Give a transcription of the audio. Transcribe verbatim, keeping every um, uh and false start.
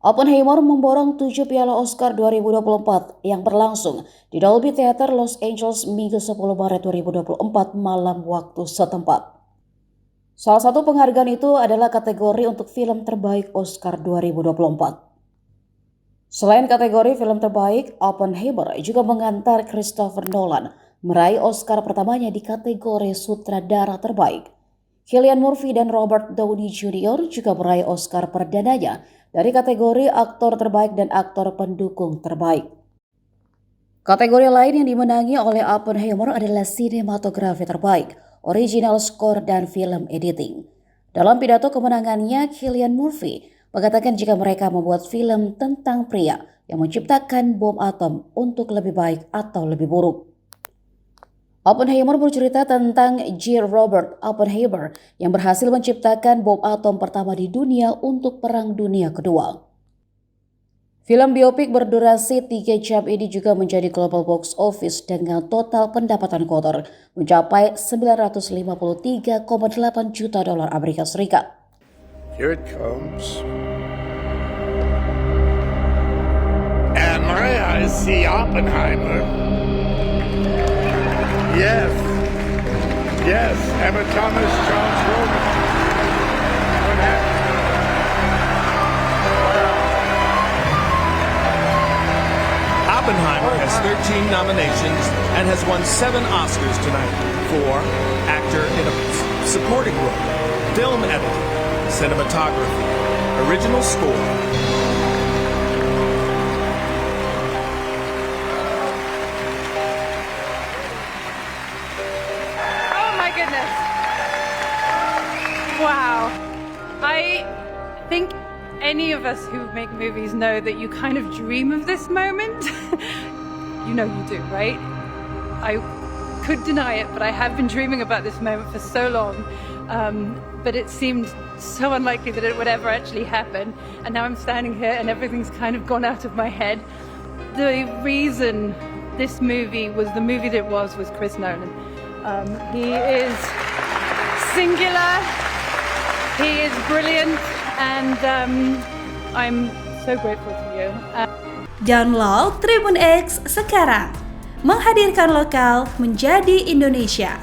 Oppenheimer memborong tujuh piala Oscar dua ribu dua puluh empat yang berlangsung di Dolby Theater Los Angeles Minggu sepuluh Maret dua ribu dua puluh empat malam waktu setempat. Salah satu penghargaan itu adalah kategori untuk film terbaik Oscar dua ribu dua puluh empat. Selain kategori film terbaik, Oppenheimer juga mengantar Christopher Nolan meraih Oscar pertamanya di kategori sutradara terbaik. Cillian Murphy dan Robert Downey Junior juga meraih Oscar perdananya dari kategori aktor terbaik dan aktor pendukung terbaik. Kategori lain yang dimenangi oleh Oppenheimer adalah sinematografi terbaik, original score, dan film editing. Dalam pidato kemenangannya, Cillian Murphy mengatakan jika mereka membuat film tentang pria yang menciptakan bom atom untuk lebih baik atau lebih buruk. Oppenheimer bercerita tentang J. Robert Oppenheimer yang berhasil menciptakan bom atom pertama di dunia untuk Perang Dunia Kedua. Film biopik berdurasi tiga jam ini juga menjadi global box office dengan total pendapatan kotor mencapai sembilan ratus lima puluh tiga koma delapan juta dolar Amerika Serikat. Here it comes. And my eyes see Oppenheimer. Yes. Yes. Emma Thomas, Charles Roman. What happened? Oppenheimer has thirteen nominations and has won seven Oscars tonight for actor in a supporting role, film editing, cinematography, original score. Oh my goodness. Wow. I think any of us who make movies know that you kind of dream of this moment. You know you do, right? I could deny it, but I have been dreaming about this moment for so long. Um, but it seemed so unlikely that it would ever actually happen. And now I'm standing here and everything's kind of gone out of my head. The reason this movie was the movie that it was was Chris Nolan. Um, he is singular, he is brilliant, and um, I'm so grateful to you. Uh, Download Tribun X sekarang. Menghadirkan lokal menjadi Indonesia.